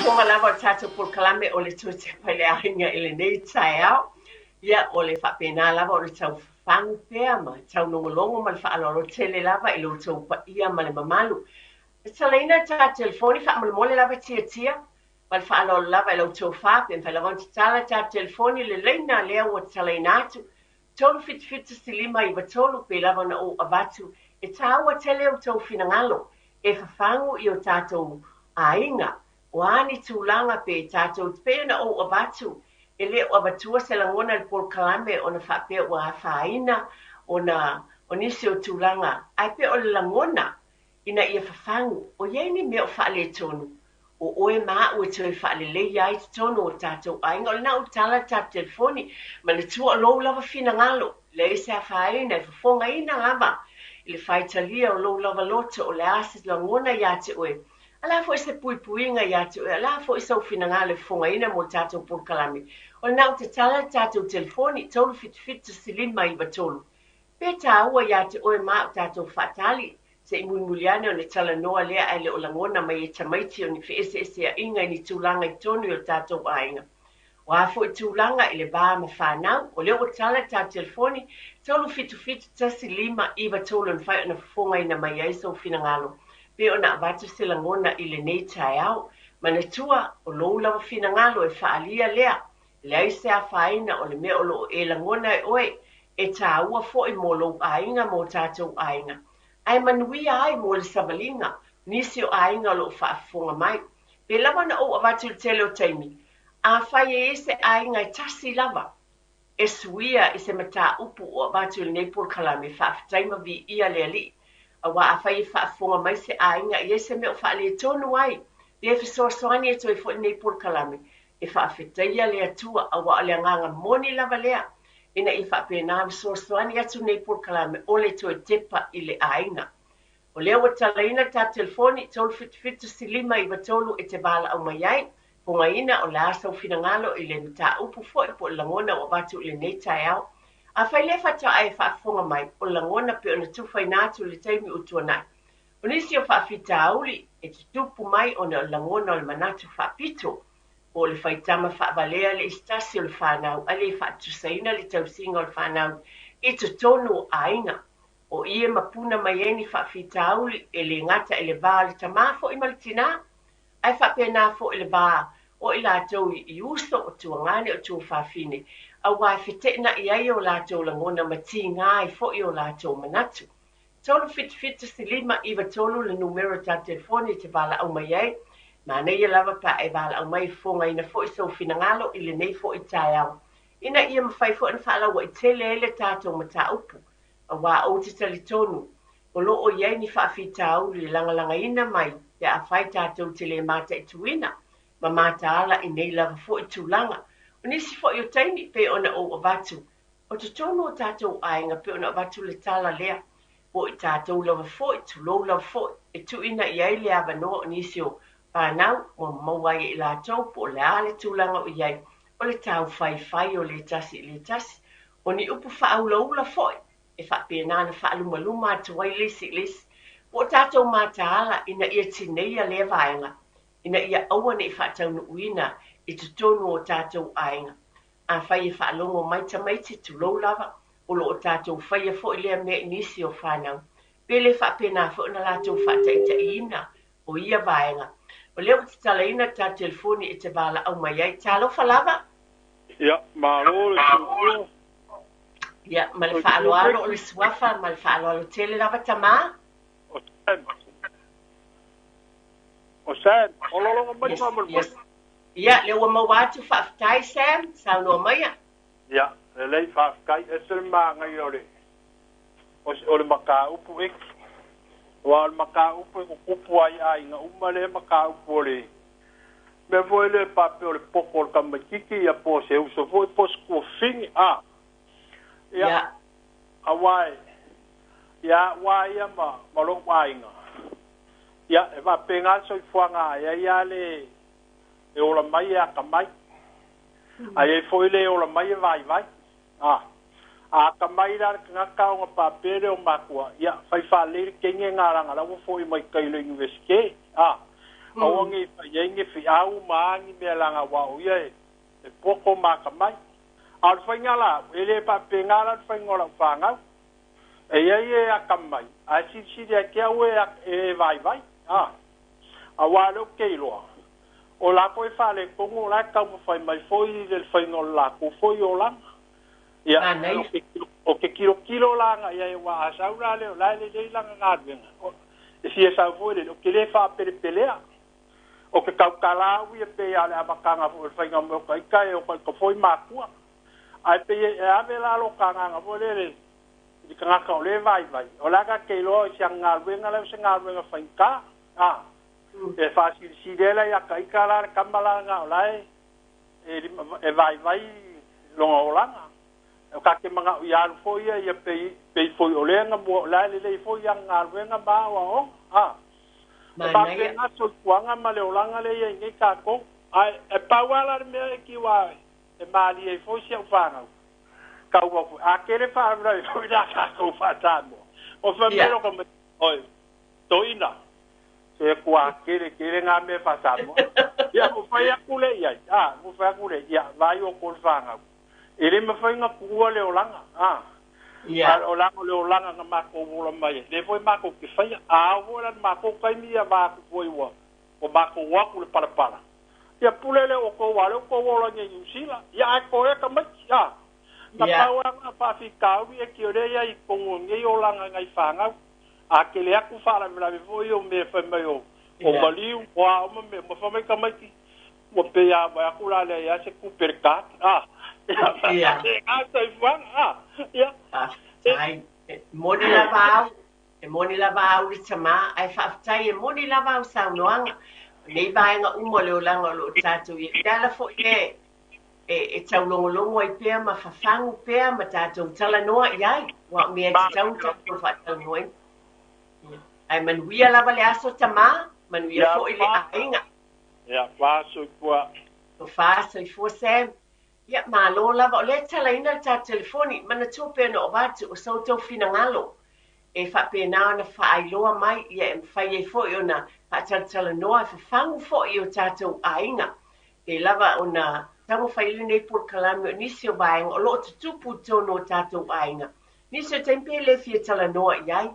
Fofoga lava o le tatou polokalame o le Toe Tepa i le Aiga i lenei taeao. Ia, o le faapena lava ona tau fafagu pea ma taulogologo ma le faaaloalo tele lava i lo outou paia ma le mamalu. E tatalaina le tatou telefoni faamolemole lava Tiatia ma le faaaloalo lava i la outou fa, pe mafai lava ona tatala le tatou telefoni le laina lea ua tatalaina atu, 377 1593 pei lava ona ou avatu, e taua tele outou finagalo e fafagu i o tatou aiga. O a ni tulaga pe tatou te pei ona ou avatu, e le o avatua se lagona i le polokalame ona faapea ua afaina ona o nisi o tulaga, ae pei o le lagona ina ia fafagu, o i ai ni mea o faaletonu, o oe ma a'u e toe faaleleia ai totonu o tatou aiga. O lena ua tala le tatou telefoni, manatua o lou lava finagalo, leai se afaina, e fofogaina lava i le faitalia o lou lava loto, o le a se lagona ia te oe, a o le a foi se puipuiga ia te oe, a o le a foi sou finagalo e fofogaina mo le tatou polokalame. O lena ua tatala le tatou telefoni, 377 1593. Pe taua ia te oe ma a'u tatou faatali, se i mulimuli ane ona talanoa lea ae le o lagona mai e tamaiti o ni feeseeseaiga i ni tulaga i totonu i o tatou aiga. O a foi tulaga i le va ma fanau, o lea ua tala le tatou telefoni, 377 1593 e mafai ona fofogaina mai ai sou finagalo pe ona avatu se lagona i lenei taeao. Manatua, o lou lava finagalo e faaalia lea, leai se afaina o le mea o lo o e lagona e oe, e taua foi mo lou aiga ma o tatou aiga. Ae manuia ai mo le savaliga, nisi o aiga o lo o faafofoga mai. Pe lava ona ou avatu i le tele o taimi, afai e i ai se aiga e tasi lava e suia i se mataupu o avatu i lenei polokalame, faafetai ma viia le Alii. Aua afai e faafofoga mai se aiga e i ai se mea o faaletonu ai, pe fesoasoani e toe foi lenei polokalame, e faafetaia le Atua, aua o le agaga moni lava lea, ina ia faapena ona fesoasoani atu lenei polokalame o le toe tepa i le aiga. O lea ua talaina le tatou telefoni 377 1593 e te valaau mai ai, fofogaina o le a sou finagalo i le mataupu foi po o le lagona ua avatu i lenei taeao. Afai lea faatoa e faafofoga mai, o le lagona pei ona tufaina atu i le taimi ua tuanai. O nisi o faafitauli e tutupu mai ona o le lagona o le manatu faapito, po o le faitama faavalea le isi tasi o le fanau ae le faatusaina le tausiga o le fanau i totonu o aiga. O i e mapuna mai ai ni faafitauli e le gata i le va o le tamā foi ma le tinā, ae faapena foi le va o i latou i uso, o tuagane, o tuafafine, aua e feteenai ai o latou lagona ma tiga ai foi o latou manatu. 377 1593 le numera o tatou telefoni e te valaau mai ai. Manaia lava pe a e valaau mai e fofogaina foi sou finagalo i lenei foi taeao, ina ia mafai foi ona faalauaitele ai le tatou mataupu, aua ou te talitonu o lo o i ai ni faafitauli e lagalagaina mai pe afai tatou te le mataituina ma mataala i nei lava foi tulaga. O nisi foi o taimi pei ona ou avatu, o totonu o tatou aiga pei ona avatu le tala lea, po o i tatou lava foi, tulou lava foi, e tuuina i ai le avanoa o nisi o fanau ua maua ai e i latou po o le a le tulaga o i ai, o le taufaifai o le tasi i le tasi, o ni upu faaulaula foi e faapena ona faalumaluma atu ai le isi i le isi, po o tatou mataala ina ia tineia lea vaega, ina ia aua ne i faataunuuina i totonu o tatou aiga. Afai e faalogo mai tamaiti, tulou lava, o lo o tatou faia foi lea mea i nisi o fanau, pe le faapena foi ona latou faataitaiina o ia vaega. O lea ua tatalaina le tatou telefoni e te valaau mai ai. Talofa lava. Ia, malo le soifua. Ia, ma le faaaloalo o le suafa, ma le faaaloalo tele lava tamā. O Sam. O Sam, o lologa mai faamolemole. Yes. Ia, lea ua maua atu, faafetai Sam, saunoa maia. Ia, lelei faafetai, ese le magaia o le o le mataupu eki. Aua o le mataupu e tutupu lava i aiga uma lea mataupu o le mea foi lea faapea o le poto o le tamaitiiti ia po o se uso foi po o se tuafafine a. Ia, aua e ia au lava ia ma ma lou aiga, ia e faapena le soifuaga e i ai lava le e ola mai e atamai, ae i ai foi le ola mai e vaivai. A atamai la le tagata ona faapea lea o matua, ia, fai faalelei le teine lena leaga o la ua foi mai tai i le Iunivesite. A Aua nei fai ai ni feau ma a ni mea laga aua o ia e poto ma akamai. A o le faiga la au, e le faapena la le faiga o lau fanau. E i ai e akamai, ae silisili ia te au e vaivai. A, aua o lea ou te iloa, o la foi e faaletonu, o la e taumafai mai foi i le faiga o le latou foi olaga. Ia, o te tilotilo la agai i ai, aua a sau la lea o la e lelei lana galuega, e fia sau foi lele, ou te le faapelepelea. O te tautala au ia pei lava o le amataga foi o le faiga mai o ta ita e o ta ita foi matua. Ae pei e ave la lo ta agaga foi lele i le tagata o lea e vaivai, o le a ta te iloa i si ana galuega la e o se galuega faigata, a, e faasilisili ai la ia ta ita la le tama la lena o la e e vaivai lona olaga. O ta te mana'o ia alu foi ia ia pei pei foi o lea na mua o la e lelei foi ana galuega ma aoaoga, a. E faapena soifuaga ma le olaga lea e i ai nei tatou. Ae e pau lava la le mea e kiua e malie ai foi si au fanau, taua foi, a tele faalavelave foi la tatou faa-Samoa, o fai mai lota mai, oi, toeaina, se ua tele tele na mea faa-Samoa. Ia, ua fai atu lea i ai, a, ua fai atu lea, ia, vaai outou i le fanau. E le mafai ona tuua le olaga, a, a o leaga o le olaga na matou ola mai ai, lea foi matou te faia. A oo foi la i le matou taimi ia vaeatu foi ua matou o atu i le palapala, ia pule lea outou aua o lea ua outou ola nei i Niu Sila, ia ae toea tamaiti, a. Na pau lava na faafitauli e ki o lea e i ai i totonu o nei olaga i nai fanau. A tele atu faalavelave foi o mea fai mai o maliu, o a uma mea, ma fai mai tamaiti, Ua pei a vaai atu la leai a se tupe le card a. Ia. A soifuaga a. Ia. Faafetai. E moni lava au, e moni lava au le tamā, ae faafetai e moni lava au saunoaga. O nei vaega uma o le olaga o lo o tatou i ai. O le ala foi lea e taulogologo ai pea ma fafagu pea ma tatou talanoa i ai, aua o mea e tatau ona tatou faatalanoaina. Ae manuia lava le aso tamā, manuia foi le aiga. Ia, fa soifua. Fa soifua Sam. Ia, malo lava. O lea e talaina le tatou telefoni. Manatua pea ona ou avatu o so outou finagalo e faapena ona faailoa mai, ia e mafai ai foi ona faatalatalanoa e fafagu foi i o tatou aiga. Pei lava ona taumafai ai lenei polokalame o nisi o vaega o lo o tutupu i totonu o tatou aiga. Nisi o taimi pe le fia talanoa i ai,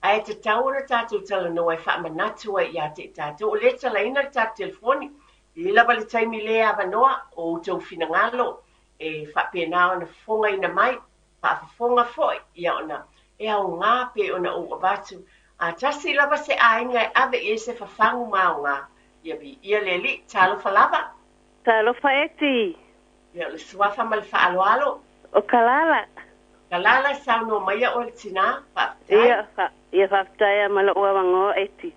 Ae tatau ona tatou talanoa e faamanatu ai ia te i tatou, o lea e talaina le tatou telefoni, e i ai lava le taimi le avanoa o outou finagalo e faapena ona fofogaina mai, faafofoga foi, ia ona e aoga pei ona ou avatu, a tasi lava se aiga e ave i ai se fafagu ma aoga, ia viia le Alii, talofa lava. Talofa Eti. Ia o le suafa ma le faaaloalo. O Kalala. Kalala, saunoa maia oe le tinā, faafetai. Ia, ia faafetai a ma lo'u avanoa Eti.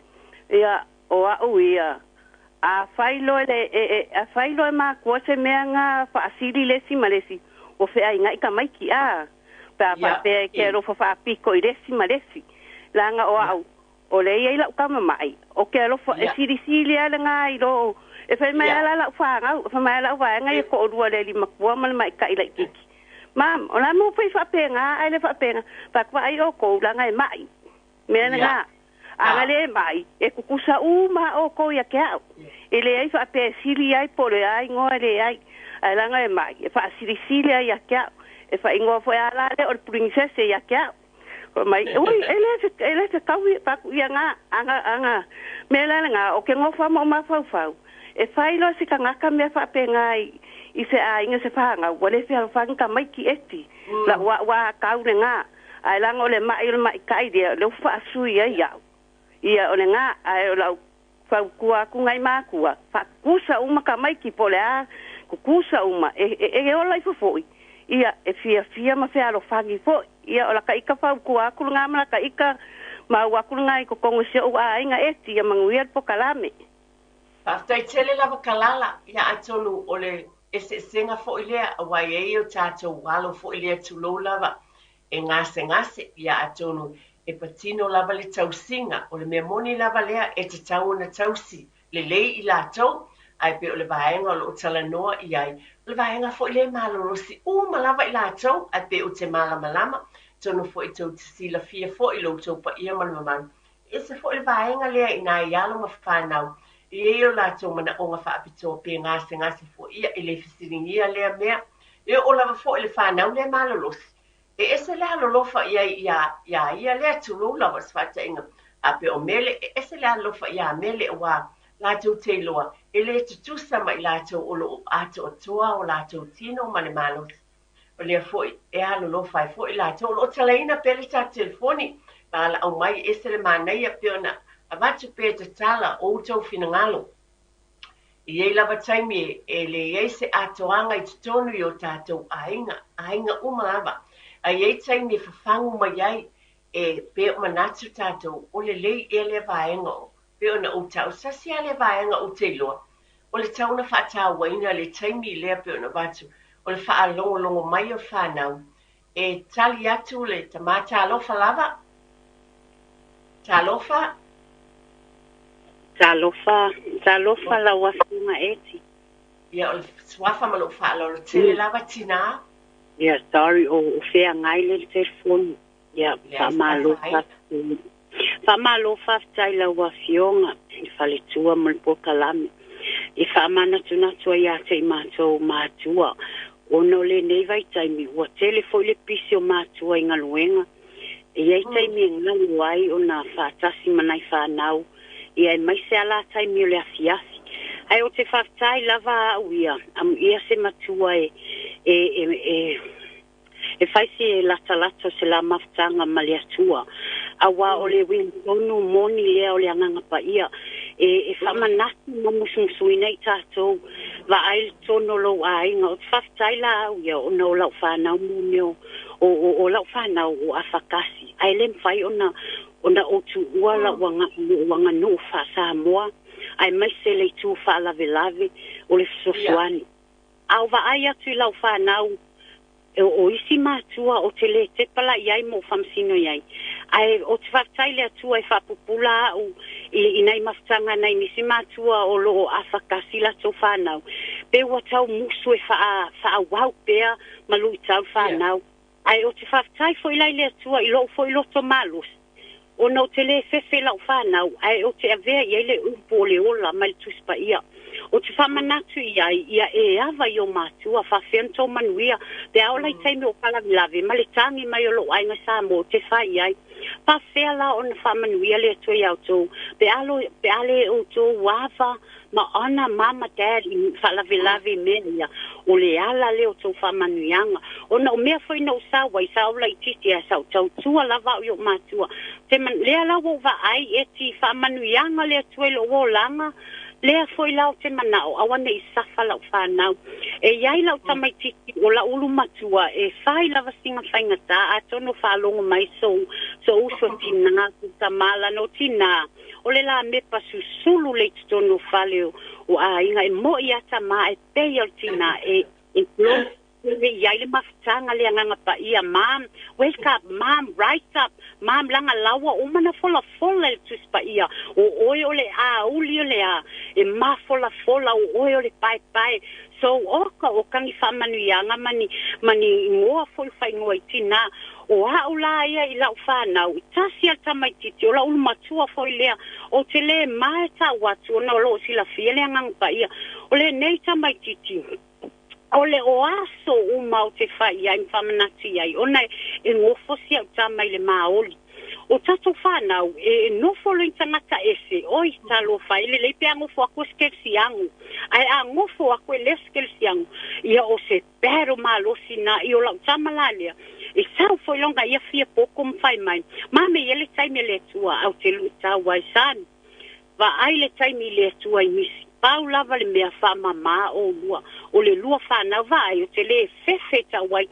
Ia, o a'u ia, a fai loa le, e, e, a fai loa e makua se mea na faasili le isi ma le isi, ua feainai tamaiti, a, pe a faapea e te alofa faapito i le isi ma le isi. Leaga o a'u, o lea e i ai la'u tama ma'i, o ke alofa, e silisili a lena i lo, e fai mai a la la'u fanau, e fai mai a la'u vaega ia to'alua le alii matua ma le maita'i laitiiti. Mom, o le a mo fai faapena ae le faapena, fai atu vaai outou leaga e ma'i. Mea lena. A na le ma'i, e tutusa uma a outou ia te a'u. E leai faapea e sili ai po o le a igoa e leai. Ae leaga e ma'i, e faasilisili ai ia te a'u. E faaigoa foi a la lea o le princess ia te a'u. Fai mai, ui, e le e le fetaui, fai atu, ia na, ana, ana, mea la lena, o ke nofo ma o mafaufau, e fai loa se tagata mea faapena i, i se aiga se fanau, ua le fealofani tamaiti eti, la'u a'u a kau lena, ae leaga o le ma'i o le ma'itai lea, o lea ua fa'asui ai a'u. Ia, o lena, ae o la'u fautua atu nai matua, fa'atutusa uma tamaiti po o le a, tutusa uma, e, e, e ola ifo fo'i, ia, e fiafia ma fealofani fo'i. Ia, o laka ika fautua atu lena ma laka ika mau atu lena i totonu o si o'u aiga eti, ia manuia le pokalame. Faafetai tele lava Kalala, ia atonu o le eseesega foi lea aua e i ai o tatou alo foi lea tulou lava e gasegase, ia atonu e patino lava le tausiga, o le mea moni lava lea e tatau ona tausi lelei i latou, ae pei o le vaega o lo o talanoa i ai, o le vaega foi lea e malolosi uma lava i latou, ae pei ou te malamalama, atonu foi tou te silafia foi lo outou paia ma le mamalu, e ese foi le vaega lea i nai alo ma fanau E i ai o latou manaoga faapitoa pe gasegase foi, ia e le fesiligia lea mea. E oo lava foi i le fanau lea malolosi, e ese le alolofa i ai iā iā ia lea, tulou lava o se faataʻiga, a pe o Mele, e ese le alolofa iā Mele auā latou te iloa e le tutusa ma i latou o loo atoatoa o latou tino ma le malosi. O lea foi e alolofa ai foi latou o loo talaina pea le tatou telefoni valaau mai, e ese le manaia pei ona avatu pea tatala o outou finagalo. E i ai lava taimi e leai se atoaga i totonu i o tatou aiga, aiga uma lava. Ae i ai taimi e fafagu mai ai, e pei o manatu tatou, o lelei ea lea vaega o, pei ona ou tau, sasi lava lea vaega ou te iloa, o le tatau ona faatauaina le taimi lea pei ona avatu, o le faalogologo mai o fanau, e tali atu le tama talofa lava. Talofa. Talofa, talofa lau Afioga Eti. Ia, o le suafa ma lou faaaloalo tele lava tinā. Ia, sorry, o feagai le telefoni. Ia, faamalo faafetai. Faamalo faafetai lau Afioga i faletua ma le polokalame. E faamanatunatu ai ia te i matou matua, ona o lenei vaitaimi ua tele foi le pisi o matua i galuega. E i ai taimi e galu ai ona faatasi ma nai fanau, ia aemaise lava la taimi o le afiafi. Ae ou te faafetai lava au ia, amuia se matua e e e e e fai se latalata o se la mafutaga ma le Atua, auā o le uiga tonu moni lea o le Agaga Paia e faamanatu ma musumusuina i tatou, vaai le tonu o lou aiga. Ou te faafetai la au ia ona o lau fanau mo mea o lau fanau o afakasi, ae le mafai ona ou tuua lau aganuu faa-Samoa, aemaise le itu faalavelave o le fesoasoani. A o vaai atu i lau fanau, o isi matua ou te le tepa la i ai ma ou faamasino i ai. Ae ou te faafetai i le Atua e faapupula au i nai mafutaga nai nisi matua o lo o afakasi latou fanau, pe ua tau musu e faaauau pea ma luitau le fanau. Ae ou te faafetai foi la i le Atua i lou foi loto malosi, ona ou te le fefe i lau fanau, ae ou te avea i ai le upu o le ola mai le Tusi Paia. Ou te faamanatu i ai, ia e ava i ou matua, faafefea ona tou manuia, pe a oo la i taimi o faalavelave ma le tagi mai o lou aiga Samoa ou te fai i ai. Faafefea la ona faamanuia le Atua iā outou, pe a pe a le outou ava ma ona mom ma dad i faalavelave i mea ia, o le ala lea o tou faamanuiaga. Ona o mea foi na ou sau ai, sa ou laitiiti ae sa ou tautua lava au i ou matua. Te lea la ua ou vaai e ti faamanuiaga le Atua i lou olaga, lea foi la ou te manao aua ne i safa lau fanau. E i ai lau tamaitiiti o lau ulu matua e fai lava sina faigata, atonu o faalogo mai sou uso tinā, sou tama lana o tinā, o le la mepa susulu le i totonu o fale o aiga e mo'i a tamā e pei o le tinā e e i ai le mafutaga le Agaga Paia. Mom, wake up, mom, rise up, mom, laga laua uma na folafola i le Tusi Paia, o oe o le auli o le a e mafolafola, o oe o le paepae. So oka o kagi faamanuiaga ma ni igoa foi faaigoa i tinā. O au la ia i lau fanau, i tasi a le tamaitiiti o lau ulu matua foi lea, ou te lē mae tau atu ona o loo silafia le Agaga Paia. O lenei tamaitiiti o le o aso uma ou te fai i ai ma faamanatu i ai, ona e gofo si au tama i le maoli. O tatou fanau e nofo loa i tagata ese, oi talofa e lelei pe a gofo aku e se kelesiago, ae a gofo aku e le o se kelesiago, ia o se battle malosi na i o lau tama la lea. E sau foi loga ia fia poko ma fai mai, mame ia le taimi a le Atua au te luitau ai son. Vaai le taimi i le Atua i misi. Pau lava le mea faamamā oulua, o le lua fanau vaai ou te le fefe tau ai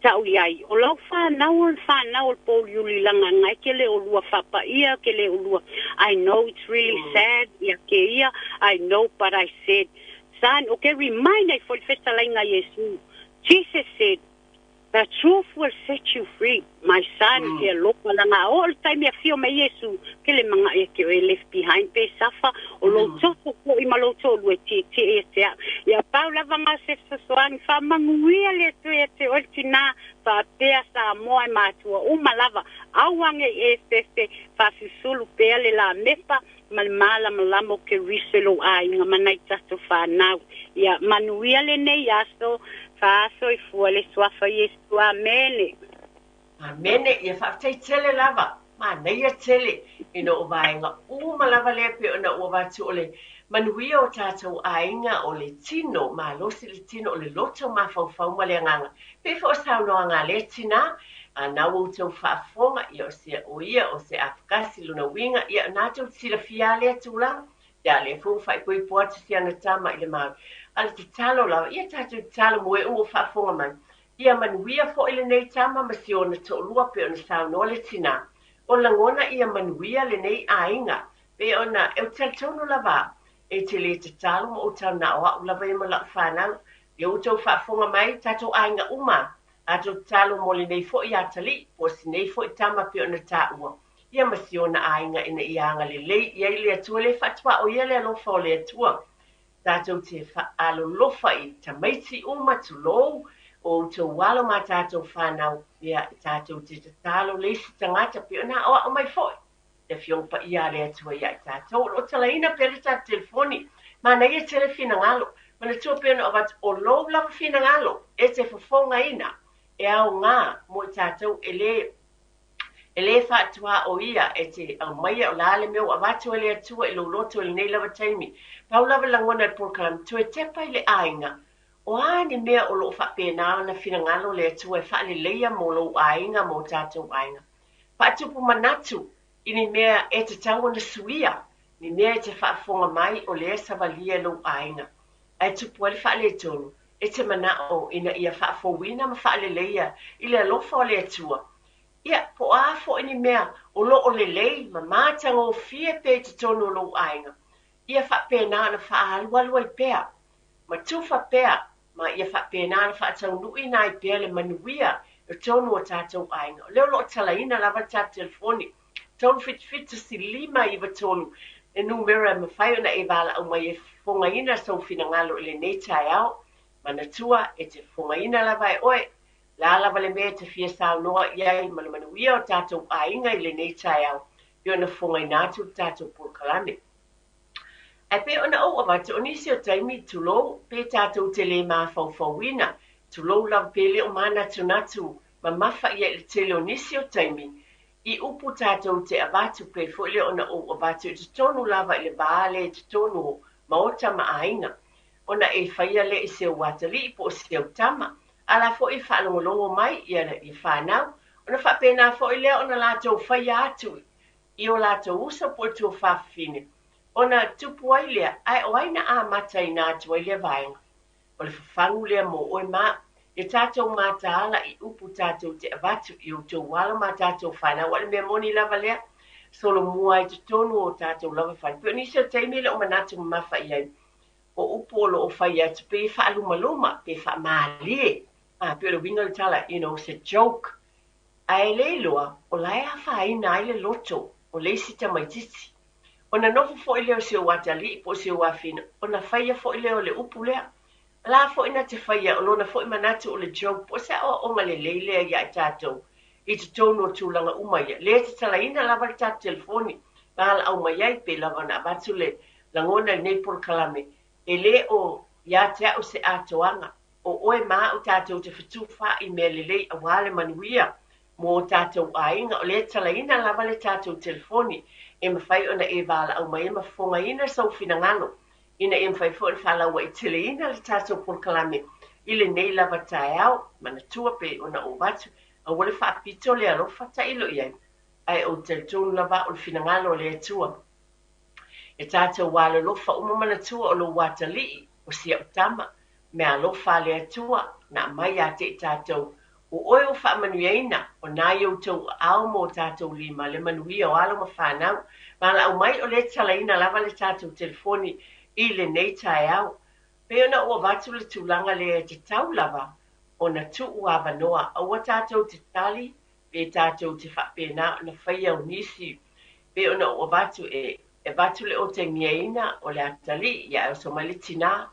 tau i ai. O lau fanau o le fanau o le pouliuli lagaga e ke le olua faapaia ke le olua. I know it's really sad ia ke ia, I know, but I said, son, okay, remind ai foi le fetalaiga Iesu. Jesus said, "The truth will set you free, my son." Ke alofa langa o le taimi afio mai Iesu, ke le manga e ke o e left behind pe safa, o lou toto po i ma lou tolu e te te e te a. Ia pau lava ngā se fesoasoani, faamanuia le Atua ia te oe le tinā, faapea Samoa e matua uma lava, aua ne i e fefe, faasusulu pea le la mepa, Ma le malamalama o Keriso i lou aiga ma nai tatou fanau. Ia manuia lenei aso, faasoifua i le Suafa o Iesu. Amene. Amene. Ia faafetai tele lava. Manaia tele ina o vaega uma lava lea pei ona ua avatu o le manuia o tatou aiga, o le tino malosi, le tino o le loto mafaufau ma le agaga. Pei foi o saunoaga a lea tinā, a na ua outou faafofoga, ia o se o ia o se afakasi lona uiga, ia na tou silafia lea tulaga. Ia lea foi ua faaipoipo atu si ana tama i le maui. A le tatalo lava, ia tatou tatalo mo e uma o faafofoga mai. Ia manuia foi lenei tama ma si ona toalua pei ona saunoa le tinā. O lagona ia manuia lenei aiga. Pe ona e o talitonu lava e te le tatalo ma o tau na o au lava ia ma lau fanau. Ia outou faafofoga mai tatou aiga uma. Tatou tatalo mo lenei foi atalii, po o si nei foi tama pei ona taua. Ia ma si ona aiga ina ia agalelei i ai le Atua le faatuao ia le alofa o le Atua. Tatou te faalolofa i tamaiti uma tulou o outou alo ma tatou fanau. Ia tatou te tatalo le isi tagata pei ona aoao mai foi le Afioga Paia a le Atua ia i tatou. O lo o talaina pea le tatou telefoni. Manaia tele finagalo. Manatua pea ona avatu o lou lava finagalo e te fofogaina e aoga mo i tatou e le faatuā o ia e te aumaia o la le mea ua avatu e le Atua i lou loto i lenei lava taimi. Pau lava lagona i le polokalame, toe tepa i le aiga. O a ni mea o loo faapena ona finagalo le Atua e faaleleia mo lou aiga mo tatou aiga. Faatupu manatu i ni mea e tatau ona suia, ni mea e te faafofoga mai o lea savalia i lou aiga. Ae tupu ai le faaletonu, e te manao ina ia faafouina ma faaleleia i le alofa o le Atua. Ia, po o a foi ni mea o loo lelei ma matagofie pea i totonu o lou aiga. Ia faapena ona faaalualu ai pea, ma tufa pea, ma ia faapena ona faataunuuina ai pea le manuia i totonu o tatou aiga. O lea o loo talaina lava le tatou telefoni, 377 1593, e numera e mafai ona e valaau mai e fofogaina sou finagalo i lenei taeao. Manatua e te fofogaina lava e oe, la lava le mea e te fia saunoa i ai ma le manuia o tatou aiga i lenei taeao, pei ona fofogaina atu le tatou polokalame. Ae pei ona ou avatu o nisi o taimi tulou pe tatou te le mafaufauina, tulou lava pe le o manatunatu mamafa ia i le tele o nisi o taimi, i upu tatou te avatu pe foi lea ona ou avatu i totonu lava i le va lea i totonu o maota ma aiga. Ona e faia lea i se atalii po o se tama, ala foi e faalogologo mai ia i whanau, ona faapena foi lea ona latou faia atu i o latou uso po o tuafafine. Ona tupu ai lea, ae o ai na amata ina atu ai lea vaega. O le fafagu lea mo oe ma, e tatou mataala i upu tatou te avatu i outou alo ma tatou whanau. O le mea moni lava lea, solomua ai totonu o tatou lava fale. Pe o nisi o taimi le o manatu mamafa i ai. O upu o lo o fai atu pe faalumaluma, pe faamalie. Pe o le uiga o le tala, you know, se joke. Ae le iloa, o la e afaina ai le loto o le isi tamaitiiti. Ona nofo foi lea o se o atalii po o se o afina, ona faia foi lea o le upu lea. La foi na te faia o lona foi manatu o le joke, po o se aoaoga lelei lea ia i tatou i totonu o tulaga uma ia. Le te talaina lava le tatou telefoni, valaau mai ai pe lava ona avatu le lagona i lenei polokalame. E le o ia te au se atoaga, o oe ma au tatou te fetufaai i mea lelei aua le manuia mo tatou aiga. O le talaina lava le tatou telefoni e mafai ona e valaau mai e ma fofogaina sou finagalo ina ia mafai foi ona faalauaiteleina le tatou polokalame i lenei lava taeao. Manatua pe ona ou avatu, aua le faapito le alofa tailo i ai. Ae ou te talitonu lava o le finagalo o le Atua. E tatou alolofa uma manatua o lou atalii, o si au tama, mea alofa a le Atua, na aumai ia te i tatou. O oe o faamanuiaina, o nai outou aao mo tatou lima, le manuia o alo ma fanau. Valaau mai o le talaina lava le tatou telefoni i lenei taeao. Pe ona ua avatu le tulaga lea e tatau lava ona tuu avanoa. Aua tatou te tali, pe tatou te faapena ona faia o nisi. Pe ona ua avatu e avatu le otegiaina o le atalii, ia e oso mai le tinā,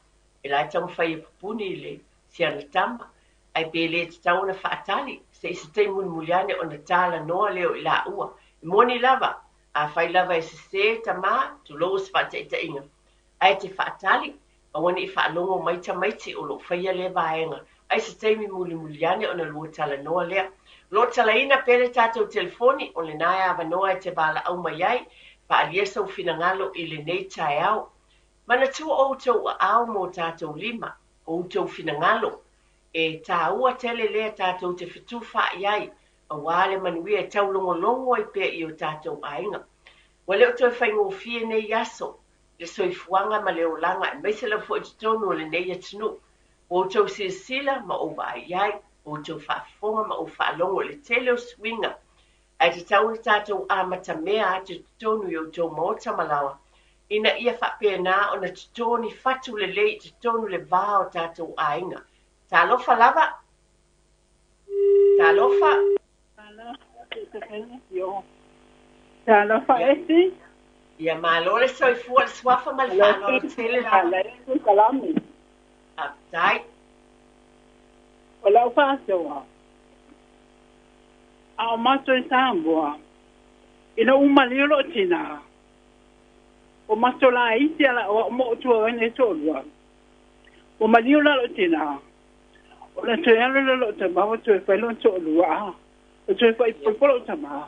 e la e taumafai e pupuni i le siana tama. Ae pe le tatau ona faatali, se i se taimi mulimuli ane ona talanoa lea o i laua. E moni lava, Afai lava e sesē tamā, tulou o se faataitaiga, ae e te faatali, aua ne i faalogo mai tamaiti o lo o faia lea vaega, a i se taimi mulimuli ane ona lua talanoa lea. O lo o talaina pea le tatou telefoni, o lena e avanoa e te valaau mai ai, faaalia sou finagalo i lenei taeao. Manatua outou aao ma o tatou lima, o outou finagalo, e taua tele lea tatou te fetufaai ai, aua le manuia e taulogologo ai pea i o tatou aiga. Ua le o toe faigofie nei aso, le soifuaga ma le olaga aemaise lava foi i totonu o lenei atunuu. Ua outou silasila ma ou vaai i ai, ua outou faafofoga ma ou faalogo i le tele o suiga, ae tatau ona tatou amatamea atu i totonu i outou maota ma laoa, ina ia faapena ona toto ni fatu lelei i totonu le va o tatou aiga. Talofa lava! Talofa! Talofa Esi. Ia malo le soifua, le suafa ma le faaaloalo tele lava. Salami. Faafetai. O lau faasoa, a o matou i Samoa, ina ua maliu lou tinā, ua matou laiti ala o au ma ou tuaina e toalua. Ua maliu la lou tinā, ona toe alu lea o lou tama ua toe fai lona toalua, a ua toe faaipoipo lou tama.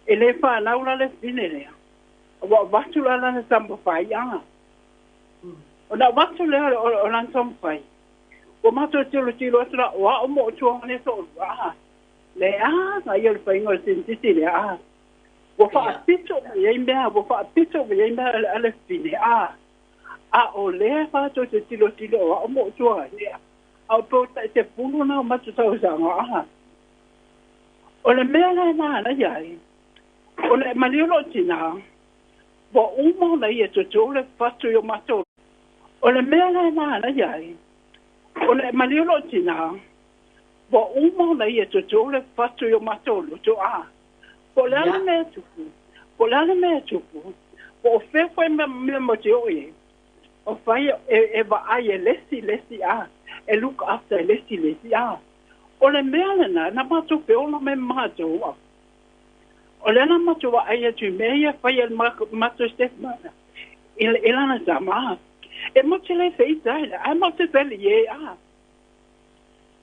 E le fanau la le fine lea, ua avatu la lana taumafai, a. Ona avatu lea o lana taumafai, ua matou tilotilo atu la, o au ma ou tuaina e toalua, a. Leaga ia o le faiga o le senetisi lea, a. Ua faapito mai ai mea, ua faapito mai ai mea a le fine, a. A o lea matou te tilotilo o au ma ou tuaina, a o po tai 10 na o matou tausaga, a. O le mea la e manaia ai, o le maliu lou tinā, ua uma ona ia toto le fatu i o matou. O le mea la e manaia ai, o le maliu lou tinā, ua uma ona ia toto le fatu i o matou loto, a. Po o le a le mea e tupu, po o le a le mea e tupu, po o fea foi mea matou te oo i ai, o fai e vaai e le isi le isi, a, e look after e le isi le isi, a. O le mea lena na matou feola mai ma matou, a. O lea na matou vaai atu i mea ia fai e le matou stepmother i lana tama, a. E matou te le feita ai, ae matou te feli e, a.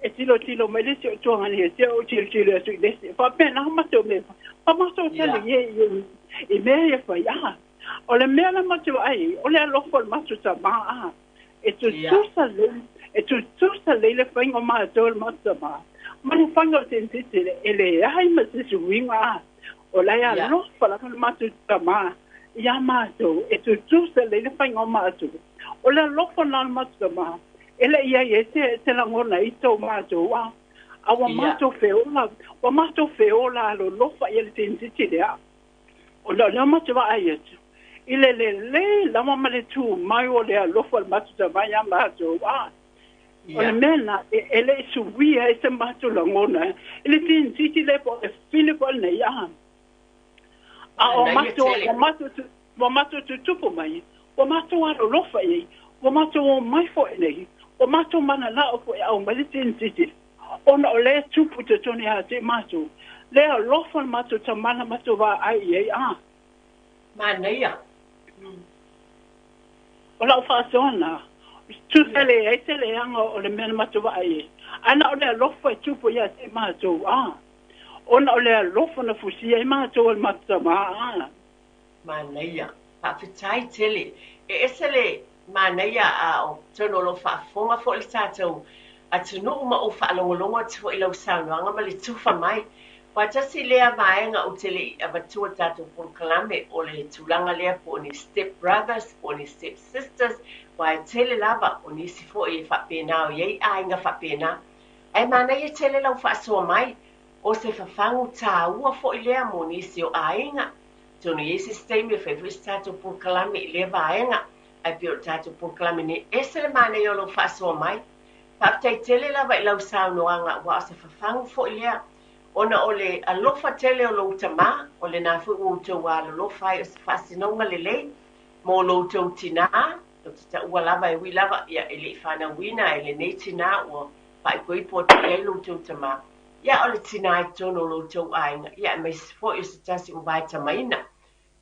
E tilotilo mai le isi o tuaga ia te ou tilotilo atu i le isi. E faapena matou mea fai. Pa matou tali i i mea ia fai, a. O le mea la matou vaai ai, o le alofa o le matou tamā, a. E tutusa lelei, e tutusa lelei le faiga o matou e le matou tamā, ma le faiga o senetete e leai ma se suiga, a. O la e alofa lava le matou tamā iā matou, e tutusa lelei le faiga o matou. O le alofa lena o le matou tamā, e le i ai ai se lagona i tou matou, a. A ua matou feola, ua matou feola alolofa i le senetete lea. Ona o lea matou vaai atu i le lelei lava ma le tumau o le alofa o le matou tamā iā matou, a. O le mea lena e le i suia ai se matou lagona i le senetete lea po o le fine foi lenei, a. A o matou, ua matou, ua matou tutupu mai, ua matou alolofa i ai, ua matou omai foi nei, ua matou mananao foi e aumai le senetete, ona o lea e tupu i totonu ia te matou, le alofa o le matou tama na matou vaai i ai, a. Manaia. O lau faasoa lena, tusa leai se leaga o le mea na matou vaai i ai, ae na o le alofa e tupu ia te matou, a. Ona o le alofa na fusia ai matou e le matou tama, a. Manaia. Faafetai tele. E ese le manaia a o totonu o lo o faafofoga foi le tatou atunuu ma ou faalogologo atu foi i lau saunoaga ma le tufa mai. Aua tasi lea vaega ou te le i avatua i le tatou polokalame o le tulaga lea po o ni step brothers po o ni step sisters aua e tele lava o nisi foi e faapena o i ai aiga faapena. Ae manaia tele lau faasoa mai o se fafagu taua foi lea mo nisi o aiga. Atonu i ai se isi taimi e fai foi se tatou polokalame i lea vaega, ae pei o le tatou polokalame nei, ese le manaia o lou faasoa mai. Faafetai tele lava i lau saunoaga aua o se fafagu foi lea, ona o le alofa tele o lou tamā, o lena foi ua outou alolofa ai o se faasinoga lelei mo lo outou tinā, ou te taua lava e ui lava ia e le i fanauina e lenei tinā ua faaipoipo atu i ai lo outou tamā. Ia, o le tinā i totonu o lo outou aiga, ia, aemaise foi o se tasi ua vaetamaina.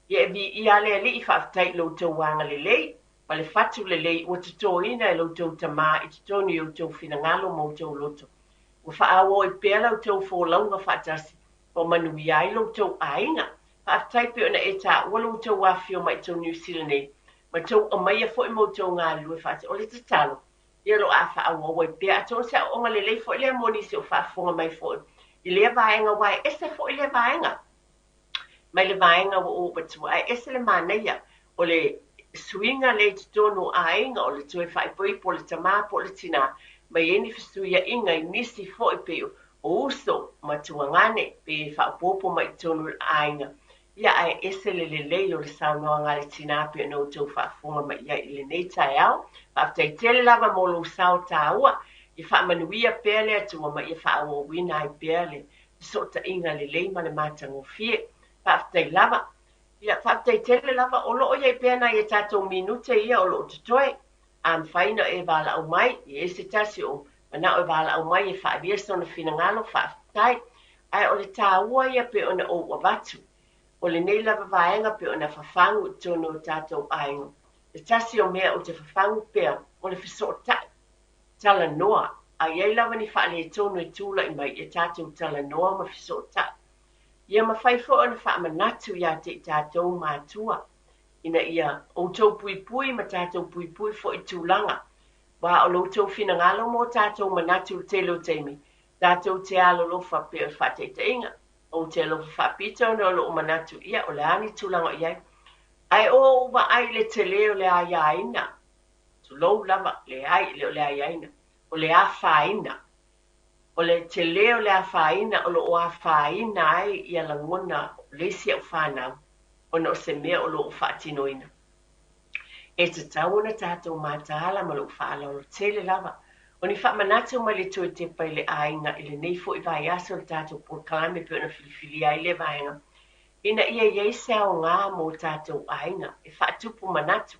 Ia, e viia le Alii, faafetai i lo outou agalelei ma le fatu lelei ua totoina e lo outou tamā i totonu i outou finagalo ma outou loto. Ua faaauau ai pea la outou folauga faatasi ua manuia ai lo outou aiga. Faafetai pei ona e taua lo outou afifio mai i totonu Niu Sila nei, ma tou aumaia foi ma outou galulue faatasi. O le tatalo, ia o lo o a faaauau ai pea. Atonu o se aoaoga lelei foi lea mo nisi o faafofoga mai foi i lea vaega, aua e ese foi lea vaega mai le vaega ua ou avatua, ae ese le manaia o le suiga lea i totonu o aiga, o le toe faaipoipo o le tamā po o le tinā, ma i ai ni fesuiaiga i nisi foi pei o uso ma tuagane pe faaopoopo mai i totonu o le aiga. Ia, ae ese le lelei o le saunoaga a le tinā pei ona outou faafofoga mai i ai i lenei taeao. Faafetai tele lava mo lou sao taua. Ia faamanuia pea le Atua ma ia faaauauina ai pea le fesootaiga lelei ma le matagofie. Faafetai lava. Ia, faafetai tele lava. O lo o i ai pea nai a tatou minute ia o lo o totoe. A mafai ona e valaau mai, e i ai se tasi o manao e valaau mai e faaalia sona finagalo, faafetai. Ae o le taua ia pei ona ou avatu, o lenei lava vaega pei ona fafagu i totonu o tatou aiga. Le tasi o mea ou te fafagu pea, o le fesootai, talanoa. A i ai lava ni faaletonu e tulai mai, ia tatou talanoa ma fesootai. Ia mafai foi ona faamanatu ia te i tatou matua, ina ia outou puipui ma tatou puipui foi i tulaga. Aua o lo outou finagalo ma o tatou manatu i le tele o taimi, tatou te alolofa pei o le faataitaiga, ou te alofa faapito ona o lou manatu, ia, o le a ni tulaga o i ai. Ae o ou vaai i le tele o le aiaina, tulou lava, leai, e le o le aiaina, o le afaina. O le tele o le afaina o lo o afaina ai ia lagona o le isi au fanau ona o se mea o lo o faatinoina. E tatau ona tatou mataala ma lou faaaloalo tele lava. O ni faamanatu mai le toe tepa i le aiga i lenei foi vaiaso le tatou polokalame pei ona filifilia ai lea vaega, ina ia i ai se aoga mo tatou aiga e faatupu manatu.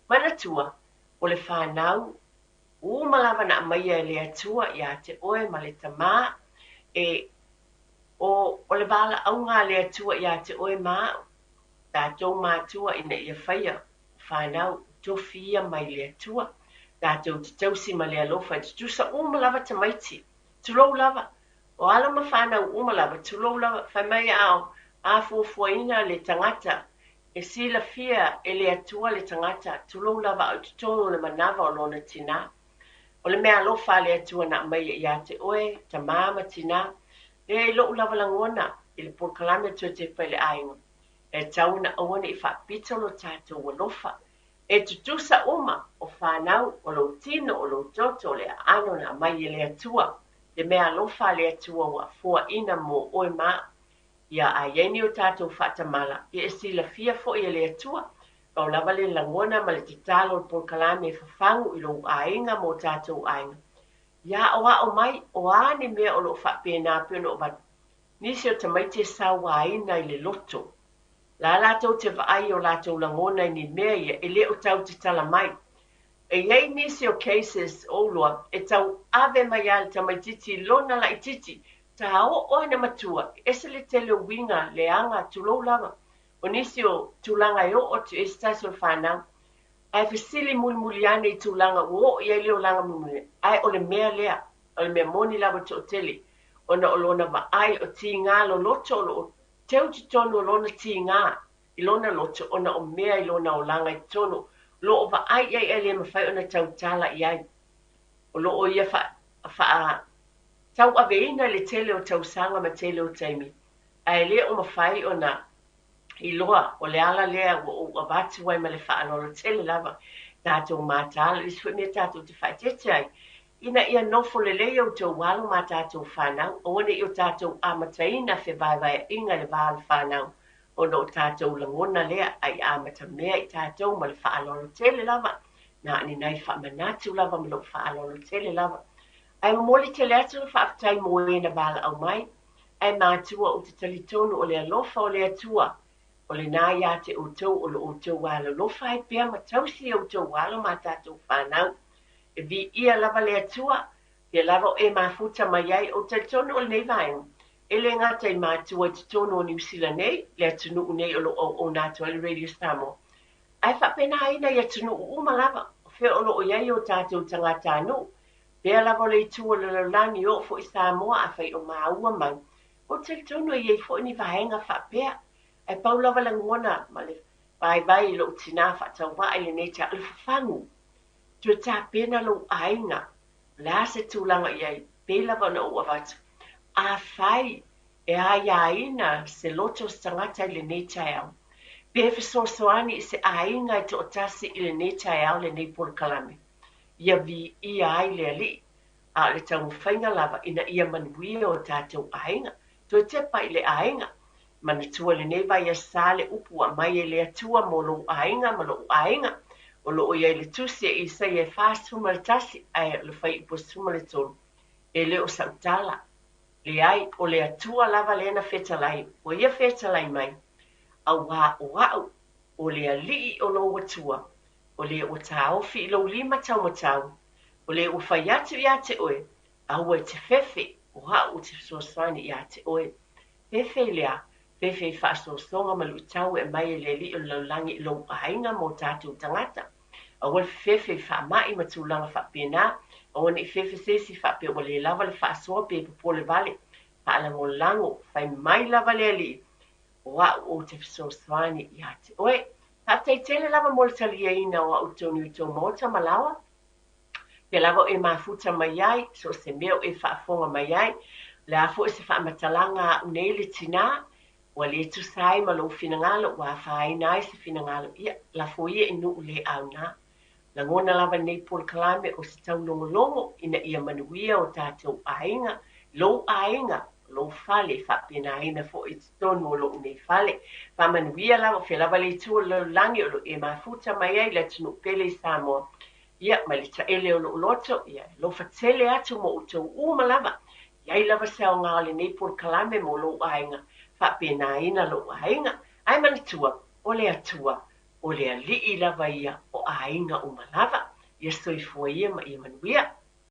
Manatua, o le fanau Uma lava na aumaia e le Atua ia te oe ma le Tamā, e, o, o le valaauga a le Atua ia te oe ma a'u, tatou matua ina ia faia o fanau u tofi ia mai le Atua, tatou te tausi ma le alofa e tutusa uma lava tamaiti, tulou lava, o alo ma fanau uma lava, tulou lava, fai mai a o a fuafuaina le tagata E silafia e le Atua le tagata, tulou lava au i totonu o le manava o lona tinā. O le meaalofa a le Atua na aumaia ia te oe, tamā ma tinā, lea i lou lava lagona i le polokalame o Toe Tepa i le Aiga, e tatau ona aua ne i faapito lo tatou alofa. E tutusa uma, o fanau, o lou tino, o lou toto, o le aano na aumai e le Atua, le meaalofa a le Atua ua foaina mo oe ma au. Ia, a i ai ni o tatou faatamala, ia e silafia foi e le Atua, pau lava le lagona ma le tatalo o le polokalame e fafagu i lou aiga ma o tatou aiga. Ia aʻoaʻo mai, o a ni mea o lo o faapena pei ona ou avatu, nisi o tamaiti e sauaina i le loto. La latou te vaai i o latou lagona i ni mea ia e le o tau tatala mai. E i ai nisi o cases ou loa e tau ave mai lava le tamaitiiti i lona laitiiti Taoo ai na matua, e ese le tele o uiga, leaga, tulou lava. O nisi o tulaga e oo atu i ai se tasi o le fanau, ae fesili mulimuli ane i tulaga ua oo i ai le olaga mulimuli, ae o le mea lea, o le mea moni lava toatele, ona o lona vaai o tiga loloto o lo o teu totonu o lona tiga i lona loto ona o mea i lona olaga i totonu, o lo o vaai i ai ae le mafai ona tautala i ai. O lo o ia fa, faa, tauaveina i le tele o tausaga ma tele o taimi, ae le o mafai ona iloa o le ala lea ua ou avatu ai ma le faaaloalo tele lava tatou mataala, le isi foi mea tatou te faaeteete ai, ina ia nofo lelei outou alo ma tatou fanau, aua ne i o tatou amataina fevaevaeaiga i le va o le fanau, ona o tatou lagona lea, a ia amatamea i tatou ma le faaaloalo tele lava, na o ni nai faamanatu lava ma lou faaaloalo tele lava. Ae momoli tele atu le faafetai mo e na valaau mai, ae matua ou te talitonu o le alofa o le Atua, o lena ia te outou o lo outou alolofa ai pea ma tausi i outou alo ma tatou fanau. E viia lava le Atua, Pea lava o e mafuta mai ai, ou te talitonu o lenei vaega, e le gata i matua i totonu o Niu Sila nei, le atunuu nei o lo o auauna atu ai le Radio Samoa, ae faapenaina i atunuu uma lava, o fea o lo o i ai o tatou tagatanuu, pea lava o le itu o le lalolagi oo foi i Samoa afai o maua mai, ou te talitonu e i ai foi ni vaega faapea. Ae pau lava lagona ma le vaivai i lou tinā faatauvaa i lenei taeao, o le fafagu. Toe tapena lou aiga, o le a se tulaga i ai, pei lava ona ou avatu. Afai e aiaina se loto o se tagata i lenei taeao, pe fesoasoani i se aiga e toatasi i lenei taeao lenei polokalame, ia viia ai le Alii, a o le taumafaiga lava ina ia manuia o tatou aiga. Toe tepa i le aiga. Manatua lenei vaiaso le upu ua aumai e le Atua mo lou aiga ma lou aiga. O loo i ai le tusi e Isaia e 41, ae o le fuaiupu 13. E le o sautala. Leai, o le Atua lava lea na fetalai, ua ia fetalai mai, auā o au, o le Alii o lou Atua, o le ua taofi i lou lima taumatau, o le ua fai atu ia te oe, aua e te fefe, o au ou te fesoasoani ia te oe. Fefe i le a? Fefe i faasoasoga ma luitau e aumai e le Alii o le lalolagi i lou aiga ma o tatou tagata. Aua le fefefe i faamai ma tulaga faapena, aua ne i fefe se isi faapea ua le lava le faasoa pe popole vale. Faalagolago, fai mai lava le Alii, o au ou te fesoasoani ia te oe. Faafetai tele lava mo le taliaina o au i totonu o tou maota ma laoa. Pea lava o e mafuta mai ai, so o se mea o e faafofoga mai ai. O le a foi se faamatalaga a au nei le tinā, ua le tusa ai ma lou finagalo, ua afaina ai se finagalo, ia, lafo ia i nuu le aoga. Lagona lava lenei polokalame o se taulogologo ina ia manuia o tatou aiga, lou aiga, lou fale, faapenaina foi i totonu o lou nei fale. Faamanuia lava, o fea lava le itu o le lalolagi o lo o e mafuta mai ai le atunuu pele i Samoa. Ia, mai le taele o lou loto, ia, e alofa tele atu mo outou uma lava. I ai lava se aoga o lenei polokalame mo lou aiga, faapenaina lou aiga. Ae manatua, o le Atua, o le Alii lava ia o aiga uma lava. Ia soifua ia ma ia manuia.